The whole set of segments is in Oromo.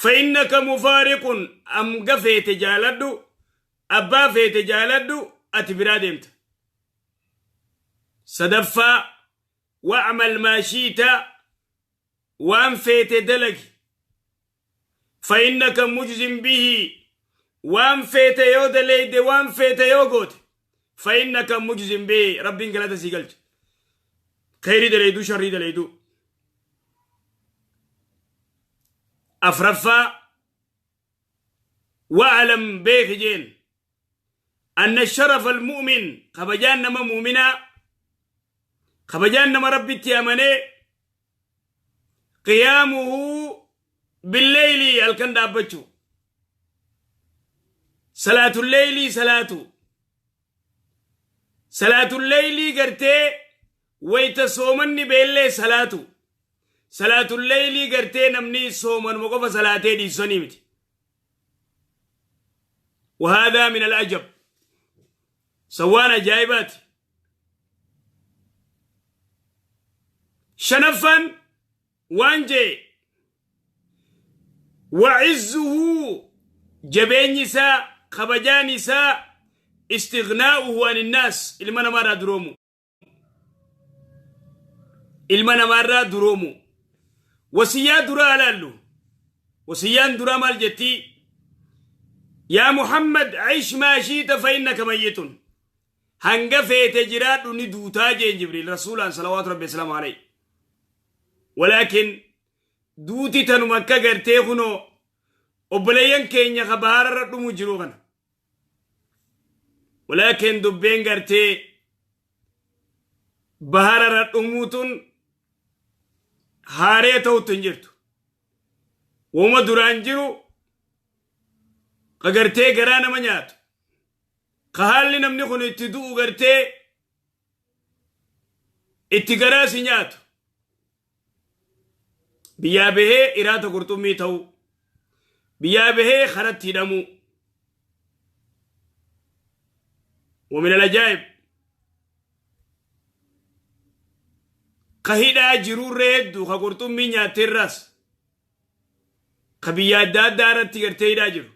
Fa'innaka mufaariqun amga feete jaaladhu, abbaa feete jaaladhu, ati biraa deemta. Sadaffaa, wa'mal maa shiita, waan feete dalagi. Fa'innaka mujzin bihi, waan feete yoo daleeyde, waan feete yoo goote, fa'innaka mujzin bihi, Rabbiin galata sii galcha. Kheyrii daleeyduu, sharrii daleeyduu. Afraffaa, wa'alam, beeki jeen, anna sharafa almu'min, kabajaan nama mu'minaa, kabajaan nama Rabbitti amanee, qiyaamuhu billeeyli, halkan dhaabbachuu, salaatulleeylii, salaatu salaatulleeylii gartee wayta soomanni beellee salaatu. Salaatulleeylii gartee namni soomanuma qofa salaatee dhiisanii miti. وهذا من العجب، سوان ajaa'ibaati. Shanaffaan waan jee, وعزه, jabeenyi isaa, kabajaan isaa, استغناؤه عن الناس, ilma namaarraa duroomu, ilma namaarraa duroomu. Wasiyyaa duraa alaallu. Wasiyyaan duraa maal jettii? Yaa Muhammad, عش ما شئت فإنك ميت, hanga feete jiraadhu, ni duutaa jeen Jibriil rasuulaan صلوات ربي وسلامه عليه. ولكن duuti tanuma akka gartee kunoo obboleeyyan keenya ka bahararra dhumu jiru kana. ولكن dubbeen gartee bahararra dhumuutun haaree ta'utti hin jirtu. Wama duraan jiru ka gartee garaa nama nyaatu, ka haalli namni kun itti du'u gartee itti garaa si nyaatu, biyyaa bahee iraata qurxummii ta'uu, biyyaa bahee karatti hidhamuu. ومن العجائب ka hidhaa jirurra hedduu ka qurxummii nyaatteerraas ka biyya adda addaa irratti gartee hidhaa jiru.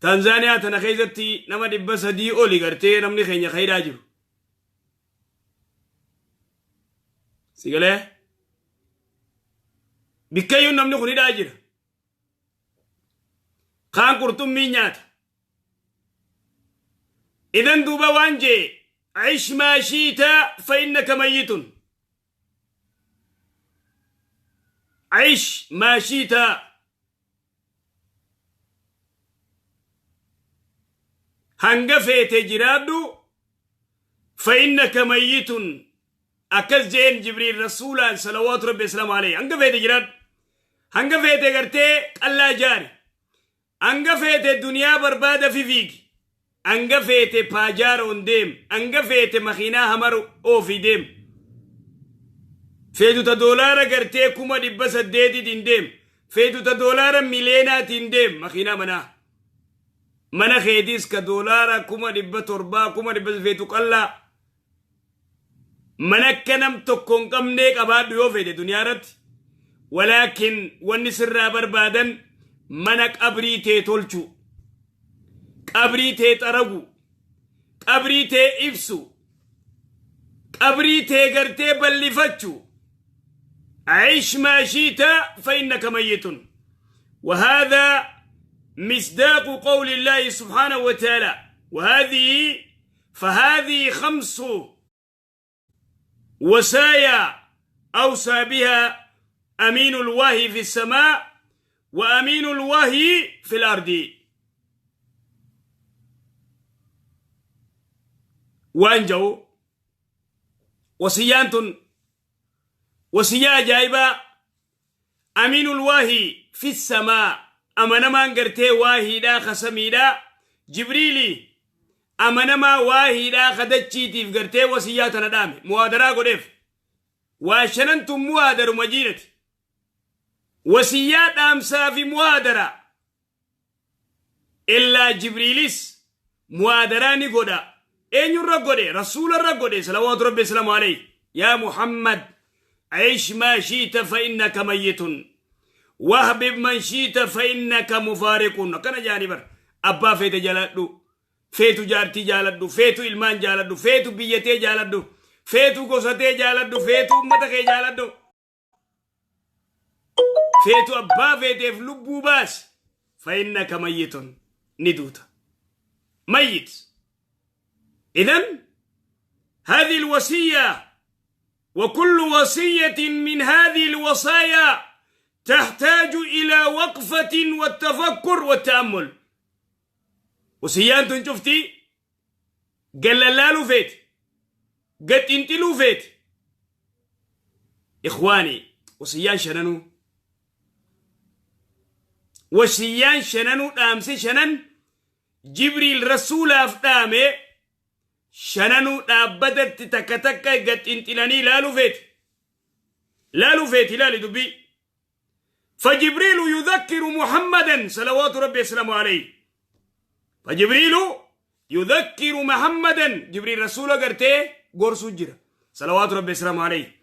Tanzaaniyaa tana keessatti nama 300 oli gartee namni keenya ka hidhaa jiru. Sigalee bikkayyuun namni kun hidhaa jira. Kaan qurxummii nyaata. Idan duuba waan jee, عش ما شئت فإنك ميت. عش ما شئت, hanga feete jiraadhu, فإنك ميت. Akkas jeen Jibriil rasuulaan صلوات ربي وسلامه عليه. Hanga feete jiraadhu, hanga feete gartee qallaa jaari, hanga feete duniyaa barbaada fifiigi, hanga feete Pajeroon deem, hanga feete makiinaa Hummer oofii deem, feetuta doolaara gartee 800,000tiin deem, feetuta doolaara miliyeenaatiin deem, makiinaa manaa mana keetiis ka doolaara 700,000, 100,000 feetu, qallaa mana akka nam tokko hin qabnee qabaadhu yoo fedhe duniyaa irratti. ولكن wanni sirraa barbaadan mana qabrii tee tolchu, qabrii tee xaragu, qabrii tee ibsu, qabrii tee gartee bal'ifachu. عش ما شئت فإنك ميت. وهذا مصداق قول الله سبحانه وتعالى. وهذه فهذه خمس وصايا أوصى بها أمين الوحي في السماء وأمين الوحي في الأرض. Waan ja'u, wasiyyaan tun wasiyyaa ajaa'ibaa. أمين الوحي في السماء, amanamaan gartee waahiidhaa ka samiidhaa Jibriilii, amanamaa waahiidhaa ka dachiitiif gartee wasiyyaa tana dhaame, muwaadaraa godheef. Waa shanantun muwaadaruma jiinati, wasiyyaa dhaamsaa fi muwaadaraa. Illaa Jibriilis muwaadaraa ni godha. Eenyurra godhe? Rasuularra godhe صلوات ربي وسلامه عليه. يا محمد، عش ما شئت فإنك ميت. Wahbib man shiita fa innaka mufaariqun. Akkana jaanii bar. Abbaa feete jaaladhu. Feetu jaartii jaaladhu. Feetu ilmaan jaaladhu. Feetu biyyatee jaaladhu. Feetu gosatee jaaladhu. Feetu ummata kee jaaladhu. Feetu abbaa feeteef lubbuu baasi. Fa innaka mayyitun ni duuta. Mayyit. إذن هذه الوصية وكل وصية من هذه الوصايا تحتاج إلى وقفة والتفكر والتأمل. Wasiyyaan tun cufti gallalaaluu feeti. Gad xinxiluu feeti. Ikhwaani, wasiyyaan shananuu. Wasiyyaan shananuu dhaamsi shanan Jibriil rasuulaaf dhaame shananuu dhaabbatatti takka takka gad xinxilanii ilaaluu feeti. Laaluu feeti, ilaali dubbii. فجبريل يذكر محمدا صلوات ربي وسلامه عليه. فجبريل يذكر محمدا، جبريل رسول قرتي قرص جرا صلوات ربي وسلامه عليه،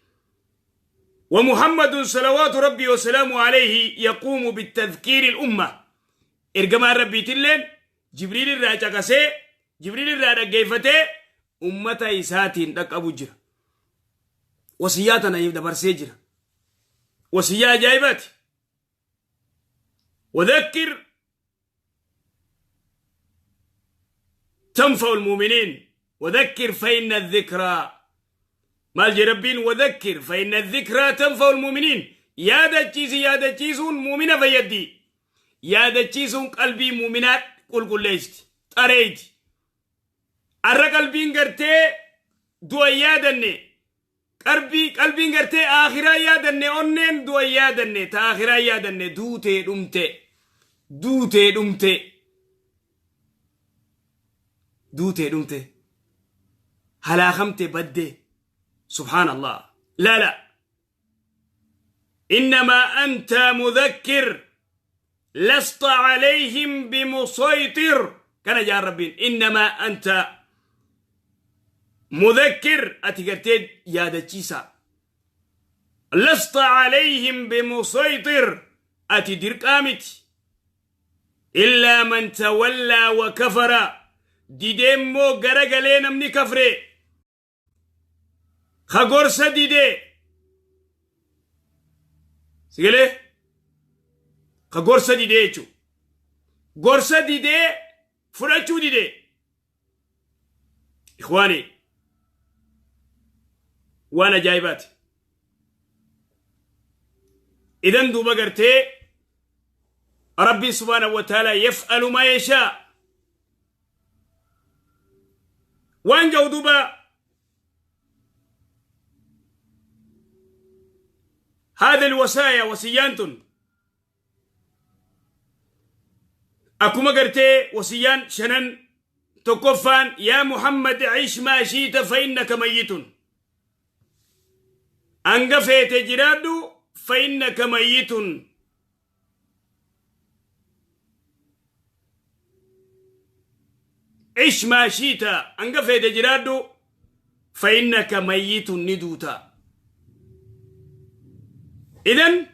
ومحمد صلوات ربي وسلامه عليه يقوم بالتذكير الأمة. إرجما ربي تلين جبريل الراجع كسي جبريل الراجع كيفته أمة إساتين دك أبو جرا وصياتنا يبدأ برسيجرا وصيا جايبات. وذكر تنفع المؤمنين، وذكر فإن الذكرى مال جربين، وذكر فإن الذكرى تنفع المؤمنين. يا دچيس يا دچيسون مؤمنة فيدي، يا دچيسون قلبي مؤمنات قل قل ليست طريت أرى قلبي قرتي دو يادني قلبي قلبي قرتي آخرا يادني أنين دو يادني تآخرا يادني دوتي دمتي دوتي دمتي دوتي دمتي هلاخمتي بدي. سبحان الله. لا لا، إنما أنت مذكر لست عليهم بمسيطر. كان جاء ربين إنما أنت مذكر أتقرتين يا دچيسا لست عليهم بمسيطر أتدير قامت إلا من تولى وكفر. ديدمو غرغلين من كفره خغورس ديدي سيغلي خغورس ديدي چو غورس ديدي فرچو ديدي. إخواني وانا جايبات. إذن دوبا قرتي ربي سبحانه وتعالى يفعل ما يشاء. وان جو دوبا هذه الوصايا وصيانتن أكما قرتي وصيان شنن تكفان يا محمد عيش ما شئت فإنك ميت. أنقفيت جرادو فإنك ميت. عيش ما شئت أنقفيت جرادو فإنك ميت ندوتا. إذن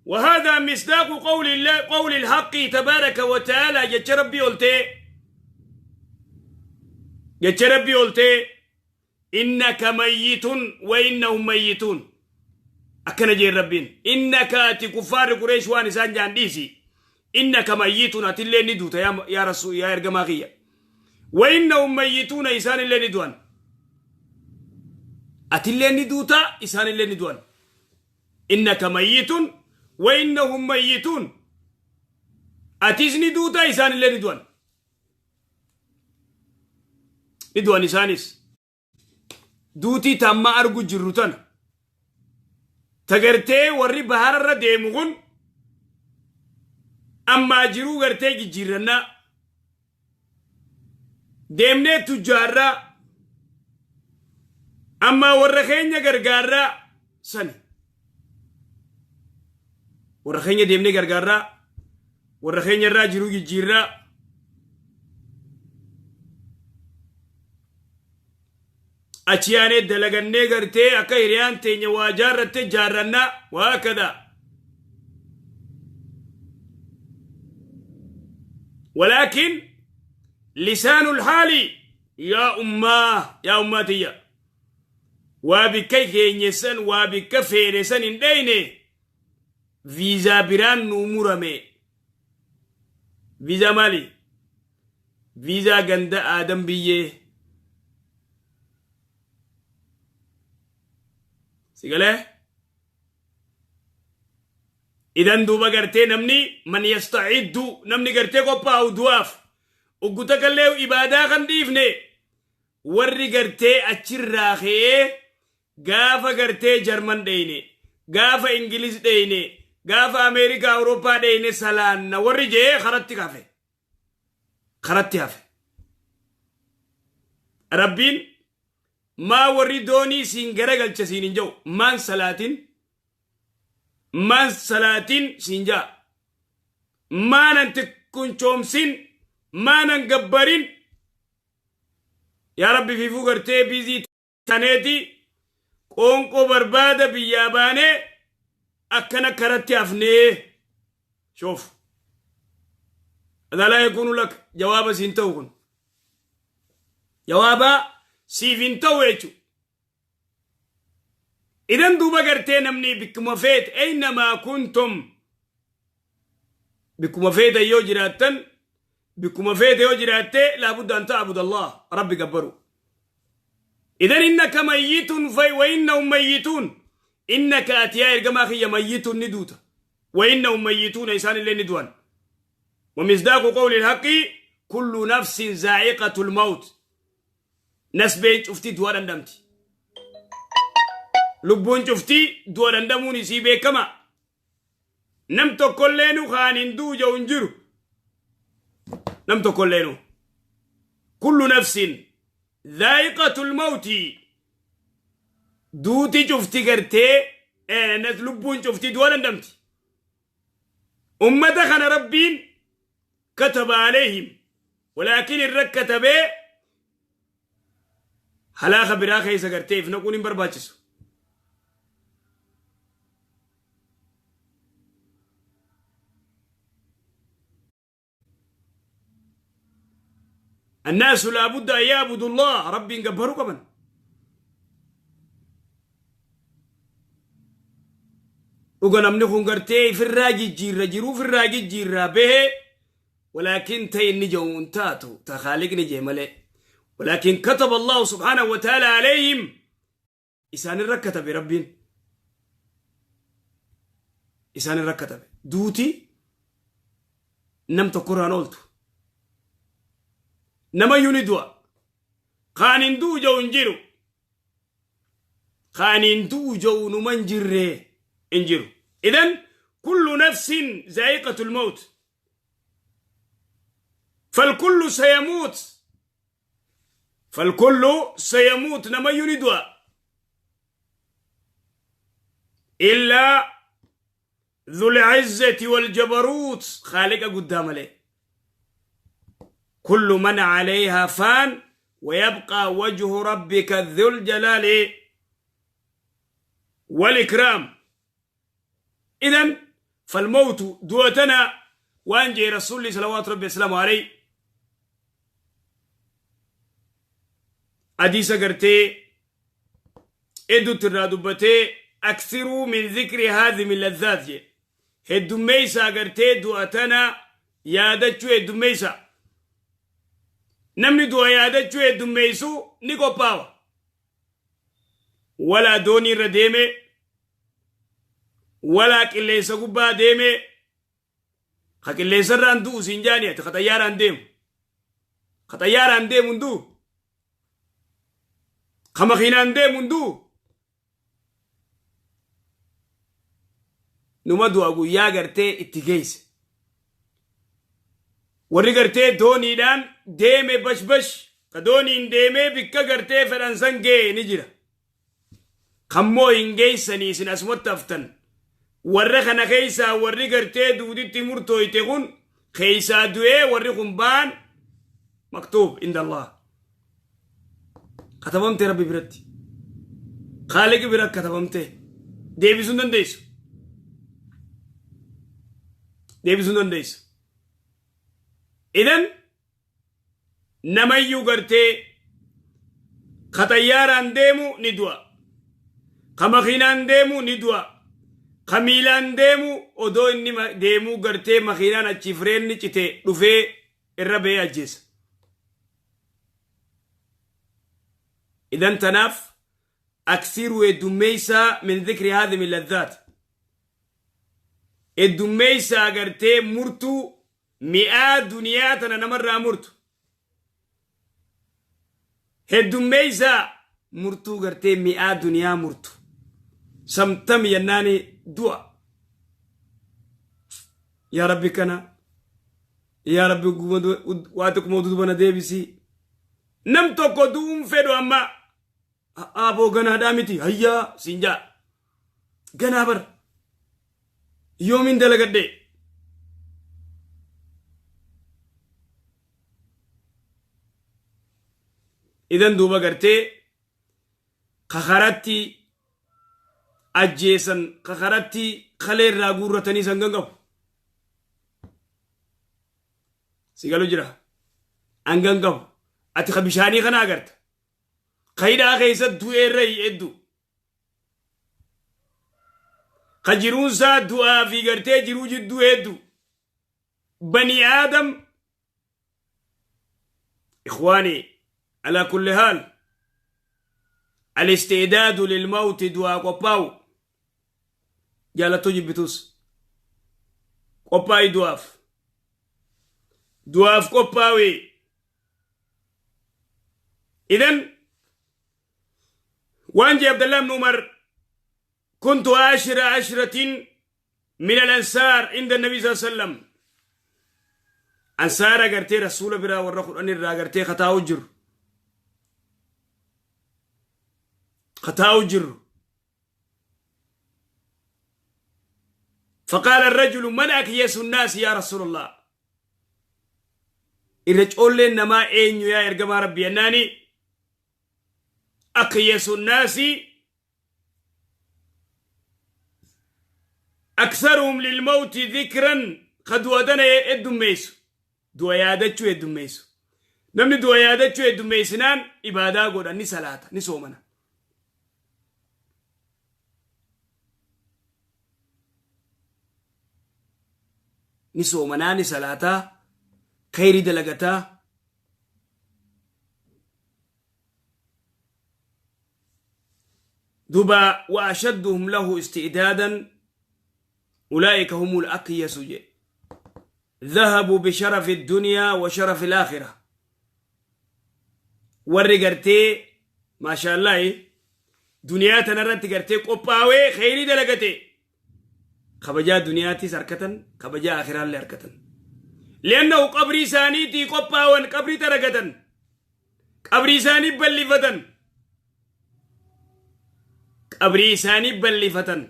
وهذا مصداق قول الله قول الحق تبارك وتعالى. جت ربي قلتي جت ربي قلتي إنك ميت وإنهم ميتون. أكن جي ربين إنك تكفار قريش وانسان جانديسي إنك ميت أتلي ندوت يا رسول يا إرجماغية وإنهم ميتون إنسان اللي ندوان أتلي ندوتا إنسان اللي ندوان. إنك ميت وإنهم ميتون أتيزني دوتا إنسان اللي ندوان ندوان إنسانيس دوتي تما أرجو جروتان تجرتي وري بحر الرديمون أما جرو غرتي جيرنا ديمني تجارة أما ورخين غرغارة سني ورخين ديمني غرغارة ورخين الراجرو جيرنا أشياني دلغني غرتي أكا هريان تيني واجارتي جارنا وهكذا. Walaakin lisaanul haali yaa ummaa, yaa ummaa tiyya, waa bikka keenye san, waa bikka feene san hin dheyne, viizaa biraan nuu murame. Viizaa maali? Viizaa ganda aadam biyyee. Si galee? Idan duuba gartee namni man yastaciddu, namni gartee qophaa'u du'aaf ugguta kallee ibaadaa kan dhiifne, warri gartee achirraa ka'ee gaafa gartee Jarman dheyne, gaafa Ingiliz dheyne, gaafa Ameerikaa, Awurooppaa dheyne salaanna warri jee karatti hafe, karatti hafe. Rabbiin maa warri doonii siin garagalcha siin hin jedhu, maan salaatin, maan salaatin siin ja'a, maanan tikkunchoomsin, maanan gabbarin. Yaa Rabbi, fiifuu gartee biizii taneeti qoonqoo barbaada biyyaa baanee akkana karatti hafnee. Shoof, هذا لا يكون لك jawaaba siin ta'u, kun jawaaba siif hin ta'u jechu. Idan duuba gartee namni bikkuma feete, أينما كنتم, bikkuma feete yoo jiraattan, bikkuma feete yoo jiraatte, لا بد أن تعبد الله, Rabbi gabbaru. إذن إنك ميت وإنهم ميتون. إنك ati yaa ergamaa kiyya ميت, ni duuta, وإنهم ميتون, isaan illee ni du'an. ومصداق قول الحق كل نفس ذائقة الموت. Nasbeen cufti du'a dhandhamti, lubbuun cufti du'a dhandhamuun isii beekama. Nam tokkolleenu kaan hin du'u jedhu hin jiru, nam tokkolleenu. كل نفس ذائقة الموت. Duuti cufti gartee lubbuun cufti du'a dhandhamti. Ummata kana Rabbiin كتب عليهم, ولكن irra katabee halaaka biraa keessa gartee if naquun hin barbaachisu. الناس لابد أن يعبدوا الله, Rabbiin gabbaruu qaban. Dhuga namni kun gartee ifirraa jijjiirra jiruu ifirraa jijjiirraa bahee, ولكن ta inni jiru hin taatu, ta Khaaliqni jee malee. ولكن كتب الله سبحانه وتعالى عليهم, isaan irra katabe, Rabbiin isaan irra katabe. Duuti nam tokkorraan ooltu, namayyuu ni du'a. Kaan hin du'u jedhu hin jiru, kaan hin du'u jedhu numa hin jirre, hin jiru. إذن كل نفس ذائقة الموت, فالكل سيموت, فالكل سيموت. Namayyuu ni du'a إلا ذو العزة والجبروت, خالق قدام عليه. كل من عليها فان ويبقى وجه ربك ذو الجلال والإكرام. إذن فالموت du'atana waan jee رسول صلوات ربي وسلامه عليه, hadiisa gartee hedduutti irraa dubbatee, أكثروا من ذكر هاذم اللذات jee. Heddummeeysaa gartee du'atana yaadachuu heddummeeysaa. Namni du'a yaadachuu heddummeeysu ni qophaawa. Walaa doonii irra deeme, walaa qilleensa gubbaa deeme, ka qilleensa irraan du'u siin jaani ati, ka xayyaaraan deemu, ka xayyaaraan deemu hin du'u, ka makiinaan deemu hin du'u. Numa du'a guyyaa gartee itti geeyse. Warri gartee dooniidhaan deeme bashbash, ka dooniin deemee bikka gartee fedhan san ga'e ni jira. Kammoo hin geessanii isin asumatti haftan. Warra kana keessaa warri gartee duuditti murtooyte kun keessaa du'ee, warri kun ba'an مكتوب عند الله, katabamte Rabbi biratti, Khaaliqi bira katabamte. Deebisuu hin dandeessu, deebisuu hin dandeessu. Idan namayyuu gartee ka xayyaaraan deemu ni du'a, ka makiinaan deemu ni du'a, ka miilaan deemu odoo inni deemuu gartee makiinaan achii fireenni cite dhufee irra ba'ee ajjeesa. Idan tanaaf aksiiruu heddummeeysaa min dhikri haadhimi ladhaat, heddummeeysaa gartee murtuu mi'aa duniyaa tana namarraa murtu, heddummeeysaa murtuu gartee mi'aa duniyaa murtu samtami yennaani du'a. Yaa Rabbi, kana yaa Rabbi, waa xiqquma dudubana deebisii. Nam tokko du'uun fedhu amma aboo ganaadhaa miti, hayyaa siin jaa, ganaa bar yoomiin dalagadhe. Idan duuba gartee kakaratti ajjeesan, kakaratti kalee irraa guurratanii san gangabu si galu jira, hangan qabu. Ati ka bishaanii kana agarta, ka hidhaa keessa du'eerra hedduu, ka jiruunsaa du'aa fi gartee jiruu jidduu hedduu. Bani aadam, ikhwaani, ala kulli haal الاستعداد للموت, du'aa qophaa'u, jaalattuu jibbitus qophaa'i du'aaf, du'aaf qophaawi. Idan waan jee Abdallah ibn Umar: كنت عاشر عشرة من الأنصار عند النبي صلى الله عليه وسلم. أنصار gartee rasuula biraa warra 10 irraa gartee kataa'u jiru, kataa'u jiru. فقال الرجل: من أكيس الناس يا رسول الله؟ Irra coolleen namaa eenyu yaa ergamaa Rabbi jennaani, أكيس الناس أكثرهم للموت ذكرا, ka du'a tana heddummeessu, du'a yaadachuu heddummeessu. Namni du'a yaadachuu heddummeessinaan ibaadaa godha, ni salaata, ni soomana. Ni soomanaa, ni salaataa, khayrii dalagataa. Duba وأشدهم له استعدادا أولئك هم الأكيس je, ذهبوا بشرف الدنيا وشرف الآخرة. Warri gartee maashaallahi duniyaa tanarratti gartee qophaawee kheyrii dalagate kabajaa duniyaattis harkatan, kabajaa akhiraallee harkatan. لأنه qabrii isaaniitii qophaawan, qabrii taragatan, qabrii isaanii bal'ifatan, qabrii isaanii bal'ifatan,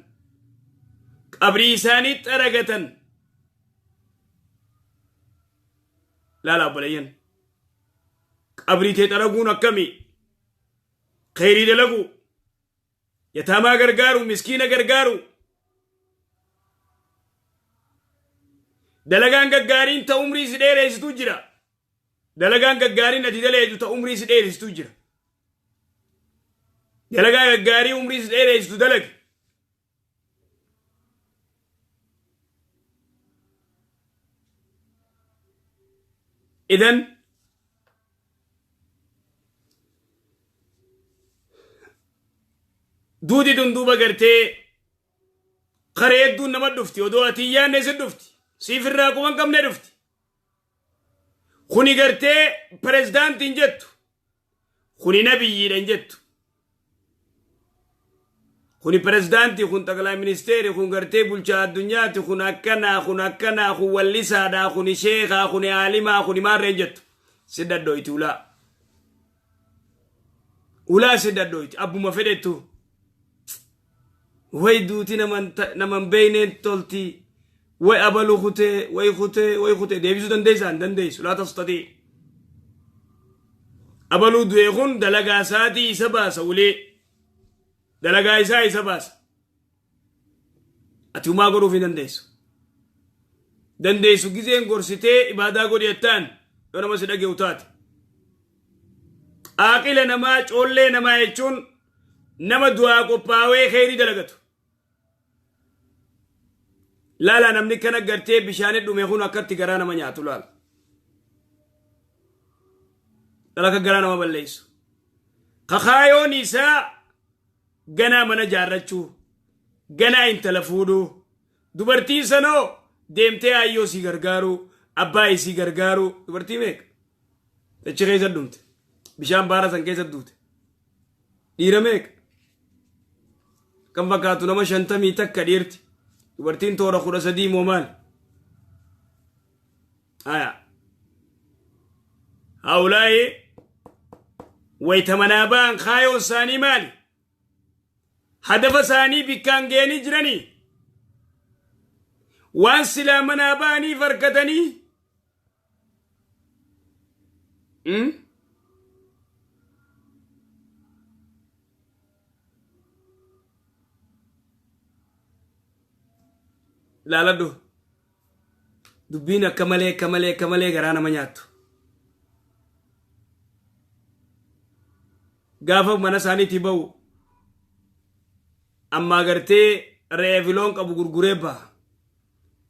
qabrii isaanii xaragatan. Laala obboleeyyan, qabrii tee xaraguun akkami? Kheyrii dalagu, yataamaa gargaaru, miskiina gargaaru, dalagaan gaggaariin ta umrii si dheereessitu jira. Dalagaan gaggaariin ati daleetu ta umrii si dheeressitu jira. Dalagaa gaggaarii umrii si dheeressitu dalagi. Idan duudi tun duuba gartee karee hedduun nama dhufti, odoo ati hin yaadne si dhufti, siif irraa quban qabne dhufti. Kuni gartee pirezidaantiin jettu, kuni nabiyyiidha hin jettu, kuni pirezidaantii, kun xaqlaa ministeeri, kun gartee bulchaa addunyaati, kun akkanaa, kun akkanaa, kun wallisaadha, kuni sheekaa, kuni aalimaa, kuni maarree hin jettu. Si dhadhooyti ulaa, ulaa si dhadhooyti abbuma fedhettu. Way duuti naman beeyneen tolti, way abalu kutee, way kutee, way kutee, deebisuu dandeessaa? Hin dandeessu. لا تستطيع. Abaluu du'e kun dalagaa isaatii isa baasa, ulee dalagaa isaa isa baasa. Ati humaa godhuuf hin dandeessu. Dandeessu gizeen gorsitee ibaadaa godhi jettaan yoo nama si dhage'u taate. Aaqila namaa, coollee namaa jechuun nama du'aa qophaawee kheyrii dalagatu. Laala, namni kana gartee bishaanii dhume kun akkatti garaa nama nyaatu laala. Dhala garaa nama balleessu. Kakaayoon isaa ganaa mana jaarrachuu, ganaa intala fuudhuu, dubartiin sanoo deemtee aayyoo sii gargaaruu, abbaa isii gargaaruu. Dubartii meeqa achi keessa dhumte, bishaan baara san keessa duute? Dhiira meeqa kan fakkaatu? Nama 51 dhiirti, dubartiin toora 13 moo maali? Aya, haulaa'ii wayta manaa ba'an kaayoon isaanii maali? Hadafa isaanii bikkaan ga'anii jiranii? Waan silaa manaa ba'aniif harkatanii? Laaladhu, dubbiin akka malee, akka malee, akka malee garaa nama nyaattu. Gaafa mana isaaniitii ba'u ammaa gartee re'ee fi loon qabu gurguree baha.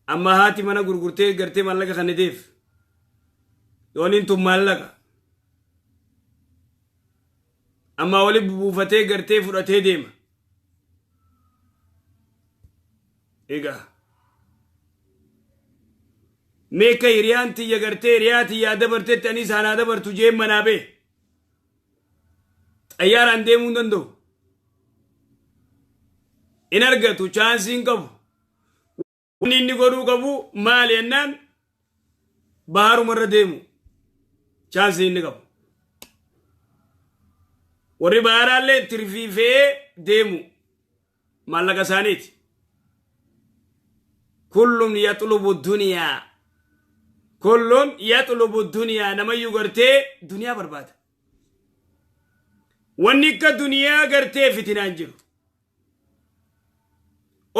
Amma haati mana gurgurtee gartee maallaqa kenniteef. Yooniin tun maallaqa. Amma wali buufatee gartee fudhatee deema. Egaa meeqa hiriyaan tiyya gartee hiriyaa tiyyaa dabartetti ani isaan haa dabartu jeen manaa bee. Xayyaaraan deemuu hin danda'u. In argatu, chance hin qabu. Wanni inni godhuu qabu maali jennaan, baharumarra deemu chance inni qabu. Warri baharaallee tirfiifee deemu maallaqa isaaniiti. Kullum yaxlubu duniyaa. Kullum yaxlubu duniyaa, namayyuu gartee duniyaa barbaada. Wanni akka duniyaa gartee fitinaan jiru.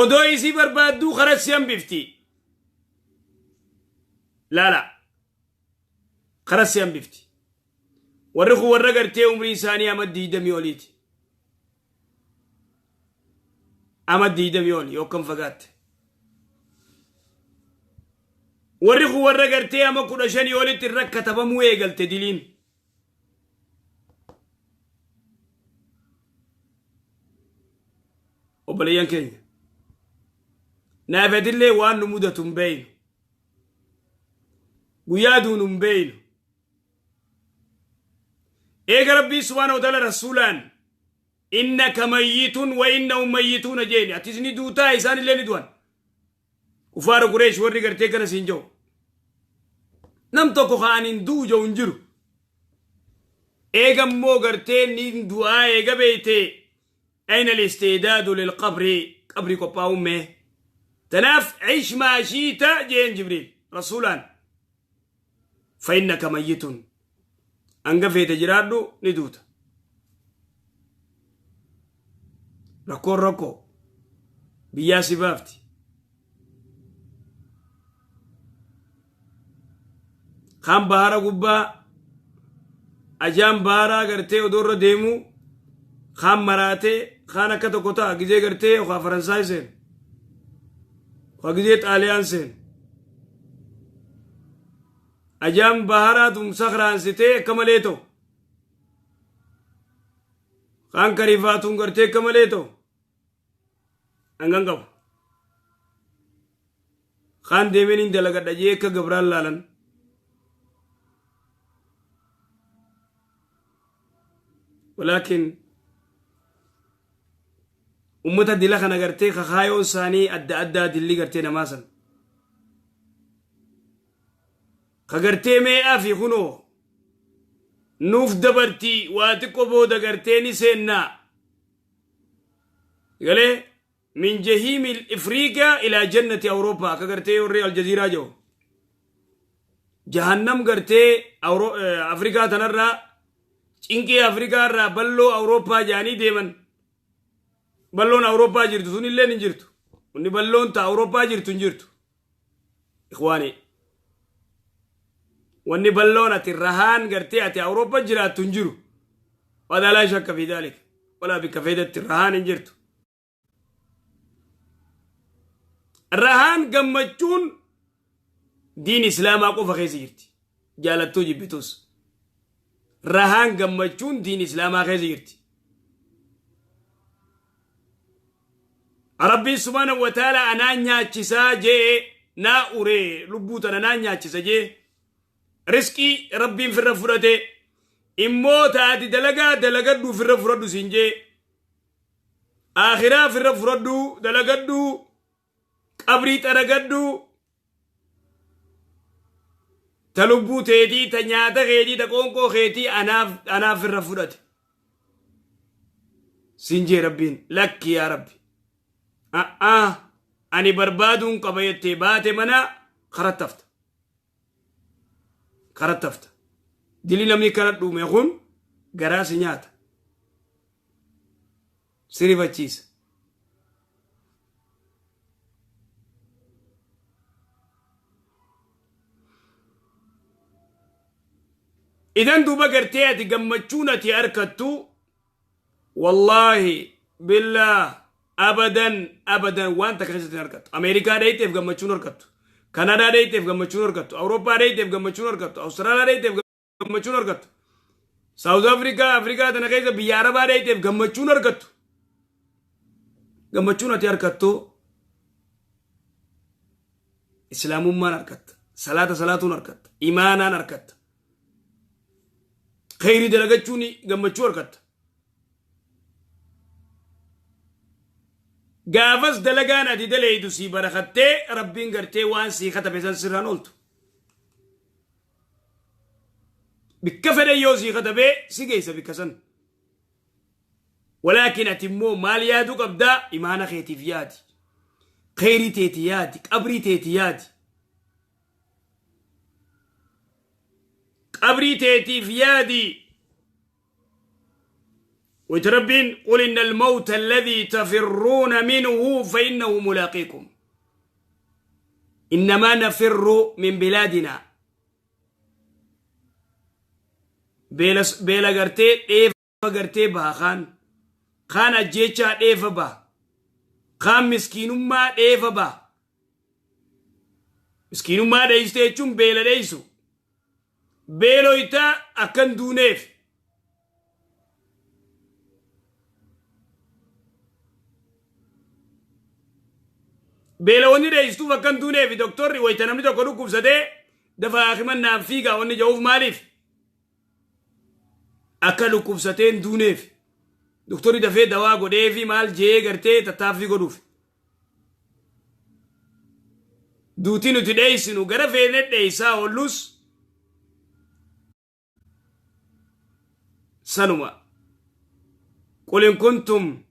Odoo isii barbaadduu karaa si hambifti. Laala. Karaa si hambifti. Warri kun warra gartee umrii isaanii ama 20 oliiti. Ama 20 oli yookaan fagaatte. Warri kun warra gartee ama 15 olitti irra katabamuu eegalte diliin. Obboleeyyan keenya. Naafetillee waan nu mudatu hin beeynu. Guyyaa duunu hin beeynu. Eega Rabbii subhaanahu wa ta'ala rasuulaan "innaka mayyitun wa innahum mayyituuna" jeeni, atis ni duutaa, isaan illee ni du'an. Kufaara Qureesh warri gartee kana siin jiru. Nam tokko kaan hin du'u jiru hin jiru. Eega immoo gartee ni du'aa eega beeyte, ayna al-istidaadu lil-qabri? Qabri qophaa'uun mee? Tanaaf "cish maa shiita" jeen Jibriil rasuulaan. Fa innaka mayyitun. Hanga feete jiraadhu, ni duuta. Rakkoon rakkoo biyyaa si baafti. Kaan bahara gubbaa ajaan baharaa gartee odoo irra deemu, kaan maraatee, kaan akka tokko ta'a gizee gartee yookaan Faransaay seenu, yookaan gizee Xaaliyaan seenu. Ajaan baharaa tumsa kiraansitee akka malee ta'u. Kaan kariifaatuun gartee akka malee ta'u. Hangan qabu. Kaan deemeen hin dalagadha jee akka gabraan laalan. Walaakin ummata dila kana gartee kakaayoon isaanii adda addaa, dilli gartee namaa san. Ka gartee mee'aa fi kunoo nuuf dabartii waa xiqqoo booda gartee ni seennaa. Galee min jahiimi Ifriiqaa ilaa jannati Awurooppaa, akka gartee warri Aljaziiraa jiru. Jahannam gartee Afrikaa tanarraa, cinqii Afrikaa irraa balloo Awurooppaa jedhanii deeman. Balloon Awurooppaa jirtu sun illee hin jirtu. Wanni balloon ta Awurooppaa jirtu hin jirtu. Ikhwaani, wanni balloon ati rahaan gartee ati Awurooppaa jiraattu hin jiru. Wadaa laa shakka fi daalik. Walaa bikka feetetti rahaan hin jirtu. Rahaan gammachuun diin Islaamaa qofa keessa jirti. Jaalattuu jibbitus. Rahaan gammachuun diin Islaamaa keessa jirti. Rabbiin subhaanahu wa ta'ala anaa nyaachisaa jee, naa uree lubbuu tana naa nyaachisa jee, riskii Rabbiin firra fudhate immoo taati dalagaa dalagadhu firra fudhadhu siin jee, akhiraa firra fudhadhu dalagadhu, qabrii xaragadhu, ta lubbuu teetii, ta nyaata keetii, ta qoonqoo keetii anaaf firra fudhate siin jee Rabbiin. Lakki yaa Rabbi, a'aa ani barbaaduun qaba jettee baate mana karattafta karattafta. Dili namni kana dhuume kun garaa si nyaata, si rifachiisa. Idan duuba gartee ati gammachuun ati harkattu, wallaahi billaa, abadan abadan waan takka keessatti hin argattu. Ameerikaa dheeyteef gammachuun argattu, Kanadaa dheeyteef gammachuun argattu, Awurooppaa dheeyteef gammachuun argattu, Awustiraaliyaa dheeyteef gammachuun argattu, Saawuz Afrikaa, Afrikaa tana keessa biyya Arabaa dheeyteef gammachuun argattu. Gammachuun ati argattu Islaamummaan argatta, salaata salaatuun argatta, imaanaan argatta, kheyrii dalagachuun gammachuu argatta. Gaafas dalagaan ati daleeydu sii barakattee, Rabbiin gartee waan sii katabe san sirraan ooltu. Bikka fedhan yoo sii katabee si geessa bikka san. Walaakin ati immoo maal yaaduu qabdaa? Imaana keetiif yaadi, kheyrii teeti yaadi, qabrii teeti yaadi. Qabrii teetiif yaadi. Wayta Rabbiin qul inna almawta alladhii tafirruuna minhu fa innahu mulaaqiikum. Innamaa nafirru min bilaadinaa. Beela gartee dheefa gartee baha, kaan kaan ajjeechaa dheefa baha, kaan miskiinummaa dheefa baha. Miskiinummaa dheeyste jechuun beela dheeysu, beeloyta akkan duuneef. Beela wanni dheeystuuf akkan duuneef. Doktorri wayta namni tokko dhukkubsatee dafa haakiman naaf fiigaa wanni ja'uuf maaliif? Akka dhukkubsatee hin duuneef. Doktorri dafee dawaa godhee fi maal jee gartee tattaaffii godhuuf. Duuti nuti dheeysinu gara feene dheeysaa oollus sanuma. قل إن كنتم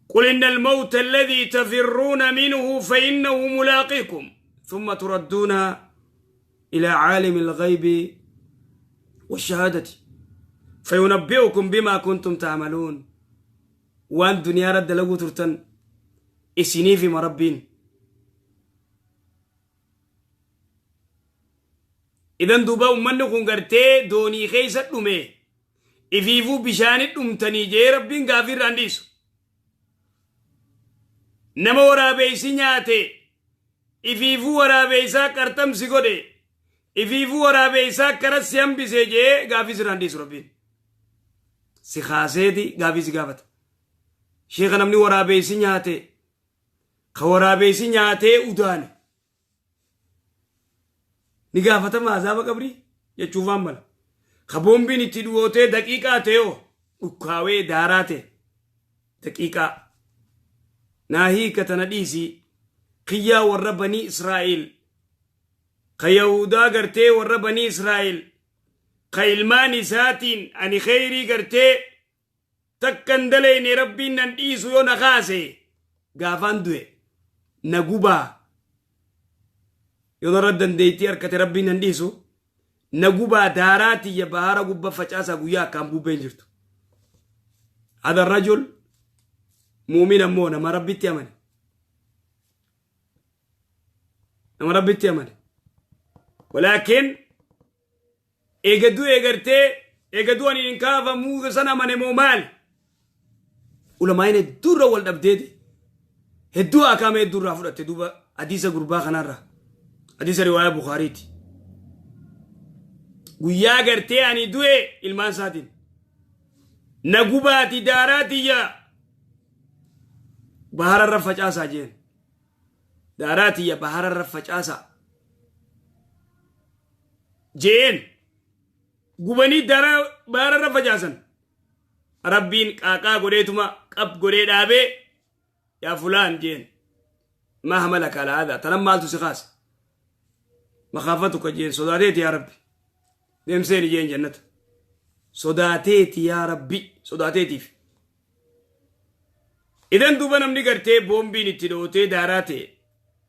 قل إن الموت الذي تفرون منه فإنه ملاقيكم ثم تردون إلى عالم الغيب والشهادة فينبئكم بما كنتم تعملون. Waan duniyaa irra dalaguu turtan isiniif hima Rabbiin. Idan duuba ummanni kun gartee doonii keessa dhume, ifiifuu bishaani dhumtanii jee Rabbiin gaafii irraan dhiisu. Nama waraabeessi nyaate, ifiifuu waraabeessaa qarxamsi godhe, ifiifuu waraabeessaa karatti hambise jee gaafii sirraan dhiisu Rabbiin. Si kaaseeti gaafii si gaafata. Sheeka, namni waraabeessi nyaate, ka waraabeessi nyaatee udaane ni gaafatama azaaba qabrii jechuufaan mala. Ka boombiin itti dhiyootee daqiiqaa ta'eoo dhukkaawee daaraa ta'e daqiiqaa. Naa hiika tana dhiisii, kiyyaa warra banii Israa'el, ka Yahudaa gartee warra banii Israa'el, ka ilmaan isaatiin ani kheyrii gartee takkan daleyne Rabbiin nan dhiisu yoo na kaase, gaafaan du'e na gubaa, yoo narra dandeettii harkate Rabbiin nan dhiisu, na gubaa, daaraa tiyya bahara gubba facaasaa guyyaa akkaan bubbeen jirtu. Hada rajul mu'min ammoo nama Rabbitti amane. Nama Rabbitti amane. Walaakin eega du'e gartee eega du'anii hin kaafamuu san amane moo maali? Ulamaa'in hedduurra wal dhabdeeti. Hedduu akaama hedduurraa fudhatte duuba hadiisa gurbaa kanarraa. Hadiisa riwaayaa Bukaariiti. Guyyaa gartee ani du'e ilmaan isaatiin. Na gubaati daaraa tiyya bahararra facaasaa jeen. Daaraa tiyya bahararra facaasaa. Jeen gubanii daaraa bahararra facaasan. Rabbiin qaaqaa godheetuma qab godhee dhaabee, yaa fulaan jeen, maa hamalaka ala haadha, tanan maaltu si kaase? Makaafatuka jeen, sodaateeti yaa Rabbi, deemseeni jeen jannata, sodaateeti yaa Rabbi, sodaateetiif. Idan duuba namni gartee boombiin itti dhootee daaraa ta'e,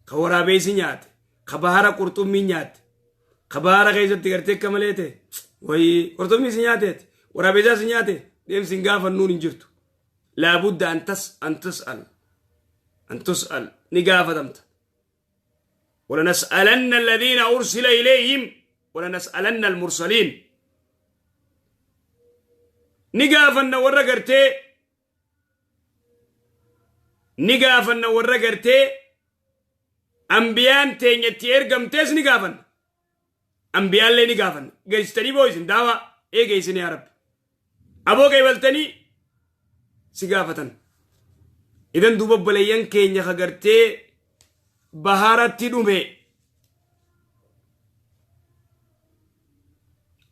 ka waraabeessi nyaate, ka bahara qurxummiin nyaatte, ka bahara keessatti gartee akka malee ta'e, wayii qurxummii si nyaateeti, waraabeessaa si nyaate, deemsi hin gaafannuun hin jirtu. Laabudda an tas'al an tus'al, ni gaafatamta. Walanas'alanna alladhiina ursila ilayhim walanas'alanna almursaliin, ni gaafanna warra gartee, ni gaafanna warra gartee ambiyaan teenyatti ergamtees ni gaafanna, ambiyaallee ni gaafanna. Geessitanii boo isin daawaa eegeessin yaa Rabbi aboo qeebaltanii si gaafatan. Idan duuba obboleeyyan keenya ka gartee baharatti dhume,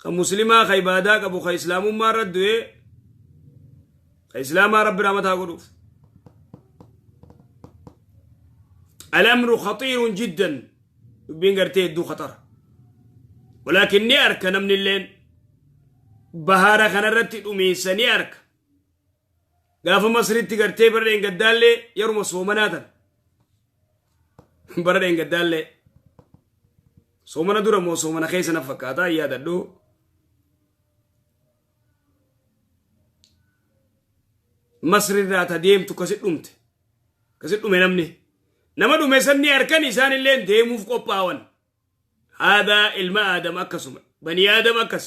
ka muslimaa, ka ibaadaa qabu, ka islaamummaa irra du'e, ka islaamaa, Rabbi rahmataa godhuuf. Alamru khaxiirun jiddan, dubbiin gartee hedduu khaxara, walaakin ni arka namni illeen bahara kanarratti dhumiinsa ni arka. Gaafa Masritti gartee bara dheengaddaallee, yeruma soomanaa tan, bara dheengaddaallee, soomana dura moo soomana keessa na fakkaataa yaadadhu, Masrirraa ta deemtu kasi dhumte, kasi dhume. Namni nama dhume san ni arkan, isaan illee deemuuf qophaawan. Haadaa ilma Aadam akkasuma, banii Aadam akkas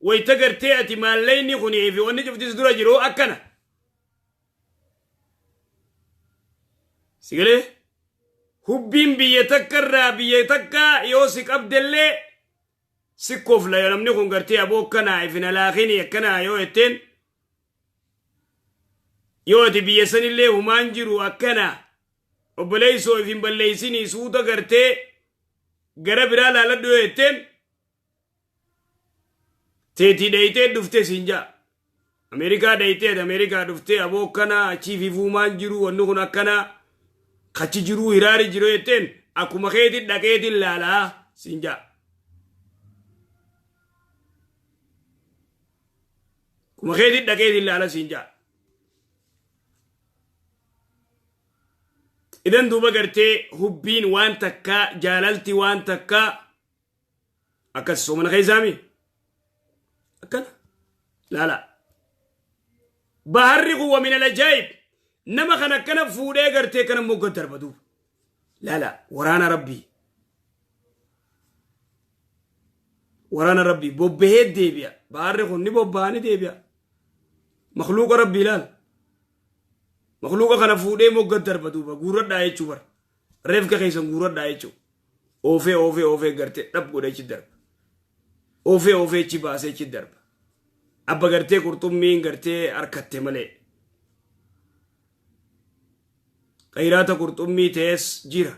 wayta gartee ati maallayni kunii fi wanni cuftis dura jiru akkana sigalee hubbiin biyya takka irraa biyya takka yoo si qabdellee si kofla. Yoo namni kun gartee aboo akkanaa ifin alaakini akkanaa yoo jetteen, yoo ati biyya sanillee humaan jiru akkana, obboleessoo ifin balleessinii suuta gartee gara biraa laaladhu yoo jetteen, teetii dhayitee dhuftee siin jaa. Ameerikaa dhayitee, ati Ameerikaa dhuftee, aboo akkanaa achii fi fuumaan jiru, wanni kun akkanaa kachi jiruu hiraari jiru jetteen, akkuma keetiin dhaqeetiin laalaa siin jaa. Akkuma keetiin dhaqeetiin laala siin jaa. Idan duuba gartee hubbiin waan takkaa, jaalalti waan takkaa akkas soomana keessaami akkana laala. Baharri kun wa min alajaa'ib, nama kan akkana fuudhee gartee kana mogga darba. Duuba laala, waraana Rabbii, waraana Rabbii bobbahee deebi'a. Baharri kun ni bobba'a, ni deebi'a. Makluuqa Rabbii laala, makluuqa kana fuudhee mogga darba. Duuba guurradhaa jechuu bara, reefka keessan guurradhaa jechuu. Oofee oofee oofee gartee dhab godhee achi darba, oofee oofee achi baasee achi darba. Abba gartee qurxummiin gartee harkatte malee khayraata qurxummii ta'es jira.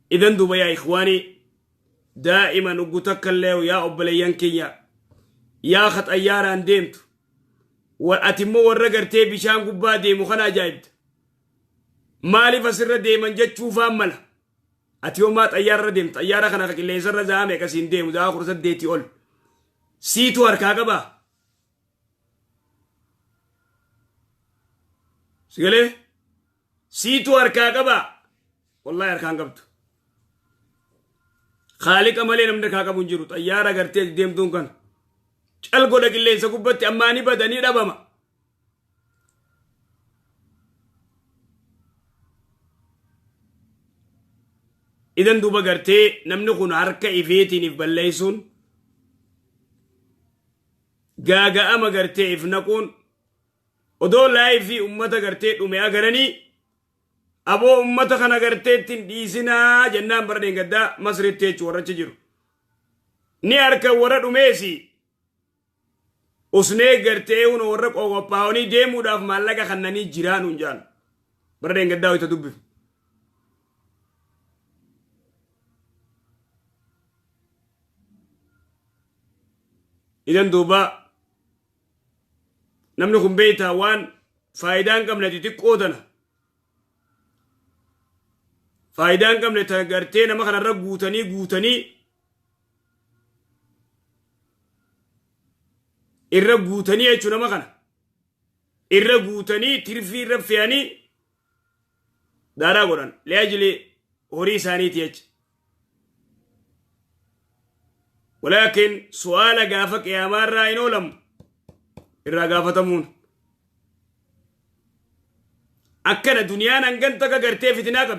Idan duuba yaa ikhwaanii, daa'iman uggu takka illee, yaa obboleeyyan kiyya, yaa ka xayyaaraan deemtu, ati immoo warra gartee bishaan gubbaa deemu kana ajaa'ibda. Maaliif asirra deeman jechuufaan mala. Ati homaa xayyaarra deemtu, xayyaara kana ka qilleensarra za'a meeqa siin deemu, za'a 18 ol siitu harkaa qabaa. Sigalee siitu harkaa qabaa? Wallahi harkaan qabdu. Khaaliqa malee namni harkaa qabu hin jiru. Xayyaara gartee deemtuun kana cal godha qilleensa gubbatti ammaa ni bada, ni dhabama. Idan duuba gartee namni kun harka ifeetiin if balleessuun gaaga'ama gartee if naquun odoo laayifii ummata gartee dhume agaranii aboo ummata kana gartee ittiin dhiisinaa jennaan bara dheengaddaa Masriitti jechuun warra achi jiru. Ni harka warra dhumeesi usnee gartee huna warra qophaa'anii deemuudhaaf maallaqa kannanii jiraa nuun jaan. Bara dheengaddaa wayita dubbifne. Idan duuba namni kun beektaa waan faayidaa hin qabne xixiqqoo tana faayidaa hin qabne tana gartee nama kanarra guutanii guutanii irra guutanii jechuun nama kana irra guutanii tirfii irra fe'anii daaraa godhan li'ajli horii isaaniiti jecha. Walaakin su'aala gaafa qiyaamaa irraa hin oolamu irraa gaafatamuun. Akkana duniyaan hangan takka gartee fitinaa qabdi.